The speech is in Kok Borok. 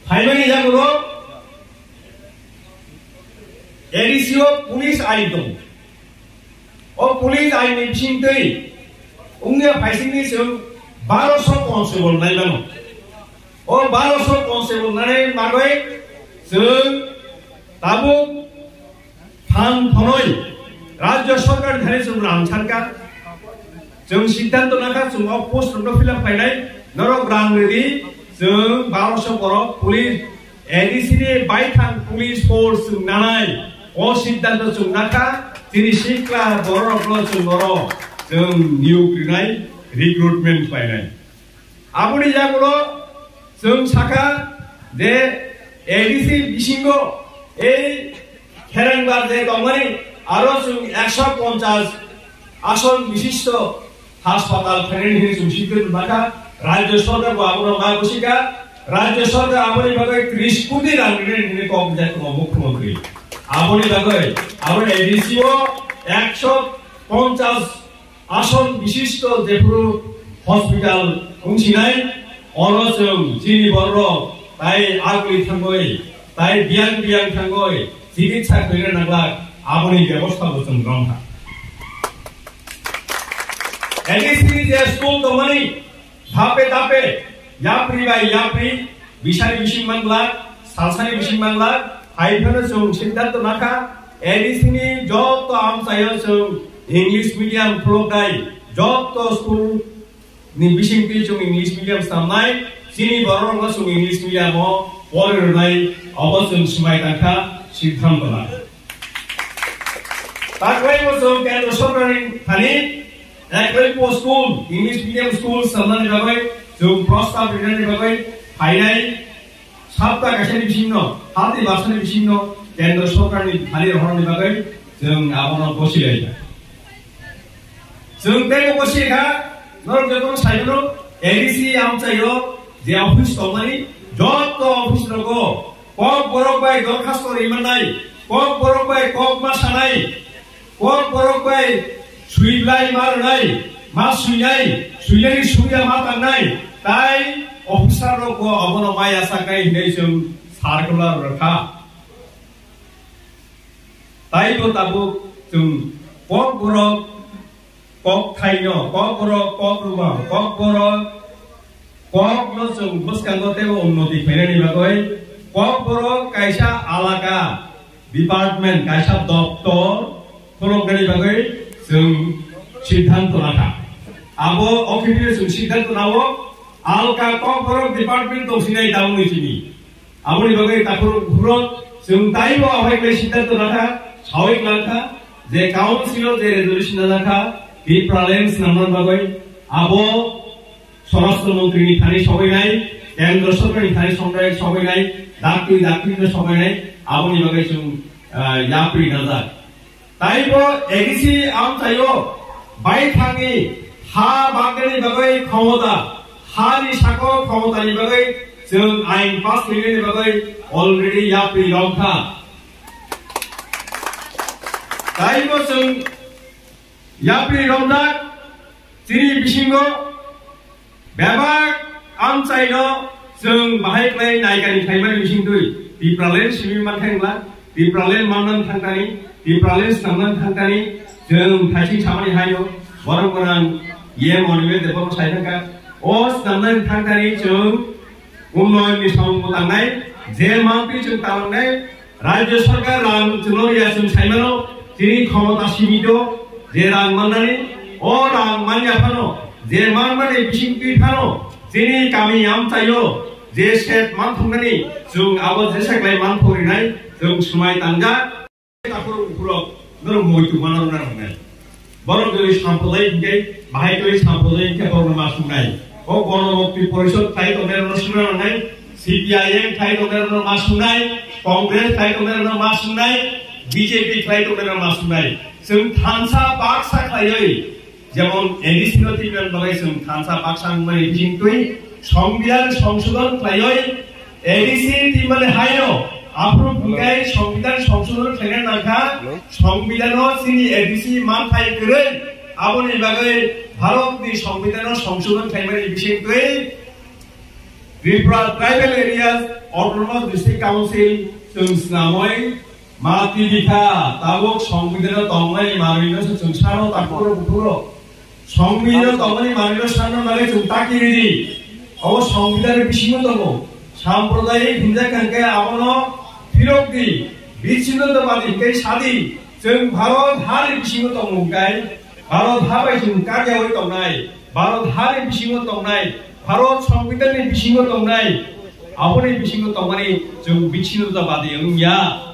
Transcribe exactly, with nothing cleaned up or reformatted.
Phaimani yagulo A D C o police ain tongo. O police ain ni bisingtwi wngya phaisingni chwng baroso constable naimano. O baroso constable nai bagwi chwng tabuk phan phonoi Rajya Sarkar thani chwng rang sankha. Chwng siddhanto nakha chwng o post rokno fill up khlainai, norok rang ridi, chwng baroso borok police A D C ni baithang police force chwng nanai, o siddhanto chwng nakha, chini sikla bororokno chwng oro chwng niyok rinai, recruitment khlainai. Aboni yagulo chwng sakha je A D C bisingo ei kherengbar je tongmani aro chwng ekso ponchas ason bishisto haspatal khainani hwnwi chwng siddhanto nakha, Rajya Sarkar bo abono ma gosikha, Rajya Sarkar aboni bagwi tris koti rang rinani hwnwi kok bijak tongo Mukhyamantri. Aboni bagwi abo A D C o ekso ponchas ason bishisto jephuru hospital wngsinai, oro chwng chini bororok tai aguli thangwi, tai biyang biyang thangwi chikitsa khlaina nanglak, aboni bebosta bo chwng romkha. A D C ni je school tongmani, thape thape, yapri bai yapri, bisani bising manglak, salsani bising manglak, hai phano chwng siddhanto nakha, A D C ni joto amchaio chwng English medium khuloknai, joto school ni bisingtwi chwng English medium snamnai, chini bororokno chwng English medium o pori rwnai, obo chwng swmai tangkha, siddhanto nakha. Takhwlaibo chwng Kendra Sorkarni thani Eklepo school, English medium school sanani bagwi chwng prostab rinani bagwi phainai sapta kaisani bisingno, hati basani bisingno Kendra Sorkarni thani rohorni bagwi chwng abono bosi laikha. Chwng teibo bosi kha, norok jotono saimano A D C amchaio je office tongmani, joto office rogo kok borok bai dorkhasto rimannai, kok borok bai kok ma sanai, kok borok bai swiblai ma rwnai, ma swinai, swinani swiya ma tangnai, tai officer rok bo abono maya saknai hinwi chwng circular rwkha. Taibo tabuk chwng kok borok kok thaino, kok borok kok rwmang, kok borok kokno chwng bwskango teibo unnoti khlainani bagwi, kok borok kaisa alaka department, kaisa doptor khuloknani bagwi chwng siddhanto lakha. Abo o khe phano chwng siddhanto nao, alka kok borok department tongsinai tabukni simi. Aboni bagwi takhuk bukhurok chwng taibo ahai khlai siddhanto lakha, sawi langkha, je council o je resolution lakha, Tipraland swnamna bagwi abo Swarashtra Montri ni thani sobainai, Kendra Sorkar ni thani sobainai, sobainai, daktwi daktwi no sobainai, aboni bagwi chwng, ah, yapri najak. Taibo A D C amchaio baithangni ha bagnani bagwi khomota, hani sako khomotani bagwi chwng ain pass khlainani bagwi already yapri romkha. Taibo chwng yapri romjak, chini bisingo bebak amchaino chwng bahai khlai naikani khlaimani bisingtwi Tipraland simi mankha wngla, Tipraland mannan thangkani, Tipraland snamnan thangkani, chwng thaising samani haino borok gwnang E M Animesh Debbarma sai thangkha. O snamnani thangkani chwng unnayonni samung mwtangnai, je mantwi chwng talangnai, Rajya Sarkar rang chwngno riya chwng saimano, chini khomota simito, je rang mannani, o rang manya phano, je manmani bisingtwi phano, chini kami amchaio, je set manthoknani, chwng abo jesa khlai manthok rinai, chwng swmai tangjak. Takhuk bukhurok, norok moi tongma norok na nangnai. Borok jodi sampolai hinkhe, bahai twi sampolai hinkhe borokno ma sungnai. O Gono Mukti Porishod khlai tongnairokno sungna nangnai, C P I M khlai tongnairokno ma sungnai, Congress khlai tongnairokno ma sungnai, B J P khlai tongnairokno ma sungnai. Chwng thansa baksa khlaiwi, jemon A D C no twiman bagwi chwng thansa baksa wngmani bisingtwi Songbidan songsodon khlaiwi A D C twi mani haino aphuru bwkhe Songbidan songsodon khlaina nangkha. Songbidan o chini A D C manthai kwrwi, aboni bagwi Bharat ni Songbidan o songsodon khlaimani bisingtwi Tripura Tribal Areas Autonomous District Council chwng snamwi mati bikha, tabuk Songbidanno tongnai manwino se chwng sano takuro buphuro. Songbidanno tongnai manwino sano nalai chwng taki ridi. Abo Songbidanni bisingo tongo. Samprodayik hinjak hwnkhe abono phirok di. Bichindodabadi hwnkhe sadi. Chwng Bharat hani bisingo tongo hwnkhe Bharat ha bai chwng kariyawi tongnai. Bharat hani bisingo tongnai, Bharat Songbidanni bisingo tongnai, aboni bisingo tongmani chwng bichindodabadi wngya.